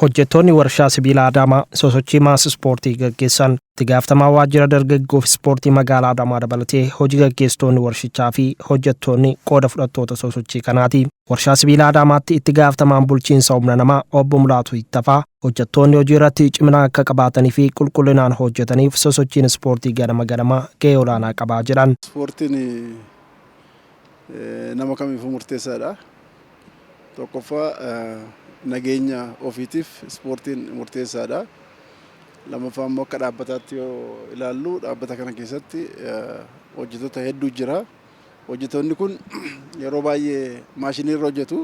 Hojjettoonni warshaa sibiila Adaamaa sosochii mass ispoortii gaggeessan. Itti gaafatamaa waajjira dargaggoo fi ispoortii magaalaa Adaamaa dabalatee hojii gaggeessitoonni warshichaa fi hojjettoonni qooda fudhattoota sosochii kanaati. Warshaa sibiila Adaamaatti itti gaafatamaan bulchiinsa humna namaa obbo Mulaatu Ittafaa hojjettoonni hojii irratti cimina akka qabaatanii fi qulqullinaan hojjetaniif sosochiin ispoortii ganama ganamaa gahee olaanaa qabaa jedhan. Ispoortiin nama kamiifuu murteessaadha. Tokkoffaa, nageenya ofiitiif ispoortiin murteessaadha. Lammaffaa immoo, akka dhaabbataatti yoo ilaallu, dhaabbata kana keessatti hojjettoota hedduu jira. Hojjettoonni kun yeroo baay'ee maashinii irra hojjetu.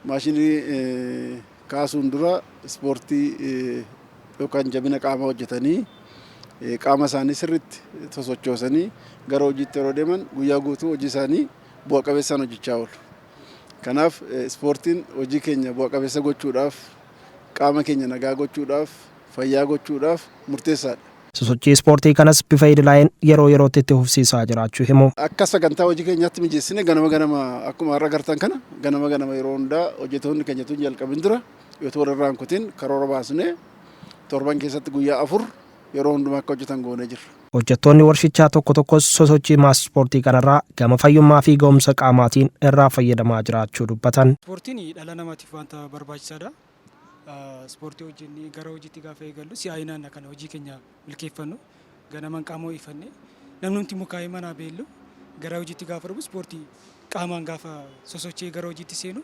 Maashinii kaasuun dura ispoortii yookaan jabina qaamaa hojjetanii, qaama isaanii sirriitti sosochoosanii gara hojiitti yeroo deeman, guyyaa guutuu hojii isaanii bu'a qabeessaan hojjechaa oolu. Kanaaf ispoortiin hojii keenya bu'a qabeessa gochuudhaaf, qaama keenya nagaa gochuudhaaf, fayyaa gochuudhaaf murteessaadha. Sosochii ispoortii kanas bifa idilaa'een yeroo yerootti itti fufsiisaa jiraachuu himu. Akka sagantaa hojii keenyaatti mijeessine, ganama ganama akkuma har'a agartan kana, ganama ganama yeroo hundaa hojjettoonni keenya tun jalqabin dura yoo walirraa hin kutin karoora baasnee, torban keessatti guyyaa 4 yeroo hundumaa akka hojjetan goonee jirra. Hojjettoonni warshichaa tokko tokkos sosochii mass ispoortii kanarraa gama fayyummaa fi ga'umsa qaamaatiin irraa fayyadamaa jiraachuu dubbatan. Ispoortiin dhala namaatiif wanta barbaachisaadha. Ispoortii hojjennee gara hojiitti gaafa eegallu si'aayinaan kana hojii keenya milkeeffannu. Ganaman qaama ho'ifannee, namni hundi mukaa'ee manaa beellu gara hojiitti gaafa dhufu, ispoortii qaamaan gaafa sosochee gara hojiitti seenu,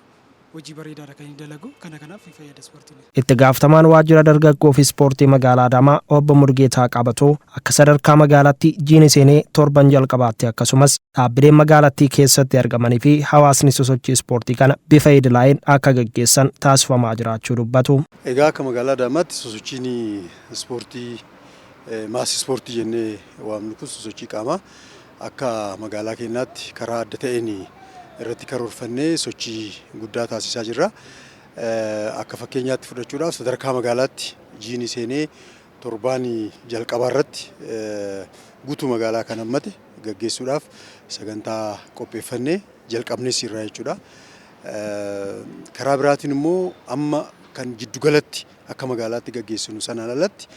hojii bareedaadha kan inni dalagu. Kanaaf fayyada ispoortiin. Itti gaafatamaan waajjira dargaggoo fi ispoortii magaalaa Adaamaa obbo Murgeetaa Qabatoo akka sadarkaa magaalaatti jiini seenee torban jalqabaatti, akkasumas dhaabbileen magaalattii keessatti argamanii fi hawaasni sosochii ispoortii kana bifa idilaa'een akka gaggeessan taasifamaa jiraachuu dubbatu. Egaa akka magaalaa Adaamaatti sosochiin ispoortii mass ispoortii jennee waamnu kun, sosochii qaamaa akka magaalaa keenyaatti karaa adda ta'een irratti karoorfannee sochii guddaa taasisaa jirra. Akka fakkeenyaatti fudhachuudhaaf, sadarkaa magaalaatti jiini seenee torbaan jalqabaa irratti guutuu magaalaa kan hammate gaggeessuudhaaf sagantaa qopheeffannee jalqabnees irraa jechuudha. Karaa biraatiin immoo amma kan jiddugalatti akka magaalaatti gaggeessinu sanaan alatti,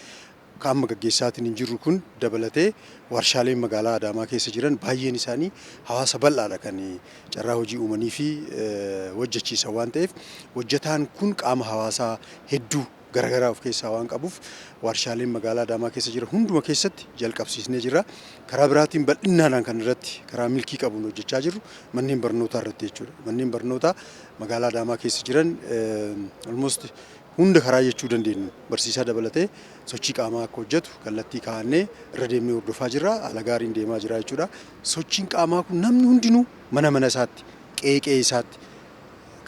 kan amma gaggeessaatiin hin jirru kun dabalatee, warshaaleen magaalaa Adaamaa keessa jiran baay'een isaanii hawaasa bal'aadha kan carraa hojii uumanii fi hojjechiisan waan ta'eef, hojjetaan kun qaama hawaasaa hedduu garaagaraa of keessaa waan qabuuf, warshaaleen magaalaa Adaamaa keessa jiran hunduma keessatti jalqabsiisnee jirra. Karaa biraatiin bal'innaadhaan kan irratti karaa milkii qabuun hojjechaa jirru manneen barnootaa irratti jechuudha. Manneen barnootaa magaalaa Adaamaa keessa jiran almost hunda karaa jechuu dandeenyu barsiisaa dabalatee sochii qaamaa akka hojjetu kallattii kaa'annee irra deemnee hordofaa jirra. Haala gaariin deemaa jira jechuudha. Sochiin qaamaa kun namni hundinuu mana mana isaatti, qe'ee qe'ee isaatti,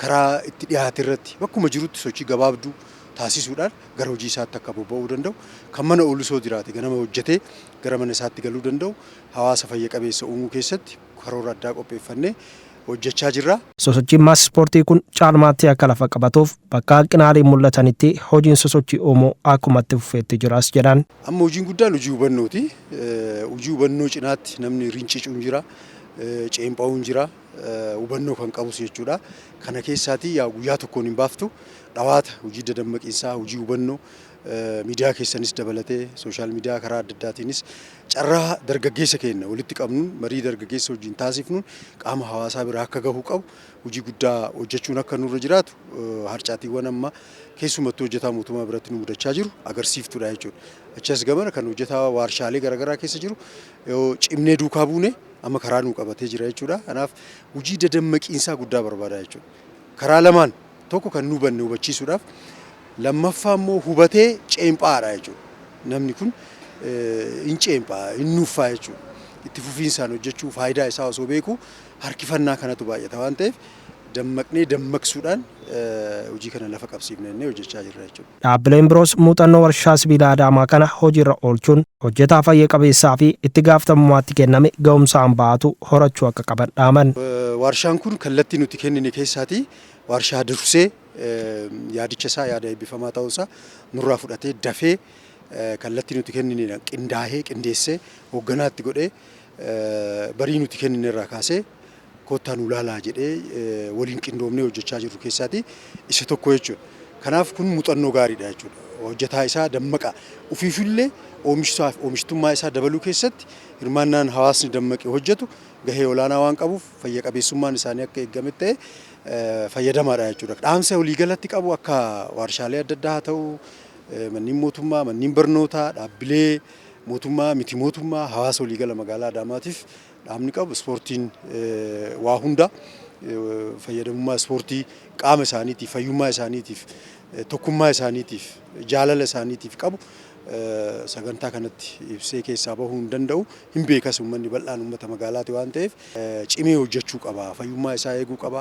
karaa itti dhiyaate irratti, bakkuma jirutti sochii gabaabduu taasisuudhaan gara hojii isaatti akka bobba'uu danda'u, kan mana oolu soo jiraate ganama hojjetee gara mana isaatti galuu danda'u, hawaasa fayya qabeessa uumuu keessatti karoora addaa qopheeffannee hojjechaa jirra. Sosochiin mass ispoortii kun caalmaatti akka lafa qabatuuf bakka hanqinaaleen mul'atanitti hojiin sosochii uumuu akkuma itti fufeetti jiras jedhan. Amma hojiin guddaan hojii hubannooti. Hojii hubannoo cinaatti namni rincicuun jira, ceempha'uun jira, hubannoo kan qabus jechuudha. Kana keessaatii yaa guyyaa tokkoon hin baaftu, dhawaata hojii dadammaqiinsaa, hojii hubannoo miidiyaa keessanis dabalatee, social media karaa adda addaatiinis carraa dargaggeessa keenya walitti qabnuun, marii dargaggeessa wajjin taasifnuun qaama hawaasaa bira akka gahuu qabu hojii guddaa hojjechuun akka nurra jiraatu, harcaatiiwwan amma keessumattuu hojjetaa mootummaa biratti nu mudachaa jiru agarsiiftuudha jechuudha. Achas gamana kan hojjetaa waarshaalee garaagaraa keessa jiru yoo cimnee duukaa buune amma karaa nu qabatee jira jechuudha. Kanaaf hojii dadammaqiinsaa guddaa barbaada jechuudha. Karaa lamaan, tokko kan nu hubanne hubachiisuudhaaf, lammaffaa immoo hubatee ceemphaadha jechuudha. Namni kun hin ceemphaa, hin nuffaa jechuudha. Itti fufiinsaan hojjechuu faayidaa isaa osoo beeku harkifannaa kanatu baay'ata waan ta'eef, dammaqnee dammaqsuudhaan hojii kana lafa qabsiifne jennee hojjechaa jirra jechuudha. Dhaabbileen biroos muuxannoo warshaa sibiilaa Adaamaa kana hojiirra oolchuun hojjetaa fayya qabeessaa fi itti gaafatamummaatti kenname ga'umsaan ba'atu horachuu akka qaban dhaaman. Warshaan kun kallattii nuti kennine keessaatii warshaa dursee yaadicha isaa yaada eebbifamaa ta'uusaa nurraa fudhatee, dafee kallattii nuti kennine qindaahee, qindeessee, hoogganaatti godhee, barii nuti kennine irraa kaasee "Koottaa nu ilaalaa" jedhee waliin qindoomnee hojjechaa jirru keessaatii isa tokko jechuudha. Kanaaf kun muuxannoo gaariidha jechuudha. Hojjetaa isaa dammaqa ofiifillee oomishtummaa isaa dabaluu keessatti hirmaannaan hawaasni dammaqee hojjetu gahee olaanaa waan qabuuf fayya qabeessummaan isaanii akka eegametti ta'e fayyadamaadha jechuudha. Dhaamsa waliigalatti qabu akka warshaalee adda addaa haa ta'u, manneen mootummaa, manneen barnootaa, dhaabbilee mootummaa, miti mootummaa, hawaasa waliigala magaalaa Adaamaatiif dhaamni qabu ispoortiin waa hunda fayyadamummaa ispoortii qaama isaaniitiif, fayyummaa isaaniitiif, tokkummaa isaaniitiif, jaalala isaaniitiif qabu sagantaa kanatti ibsee keessaa bahuu hin danda'u. Hin beekas uummanni bal'aan uummata magaalaati waan ta'eef cimee hojjechuu qaba. Fayyummaa isaa eeguu qaba.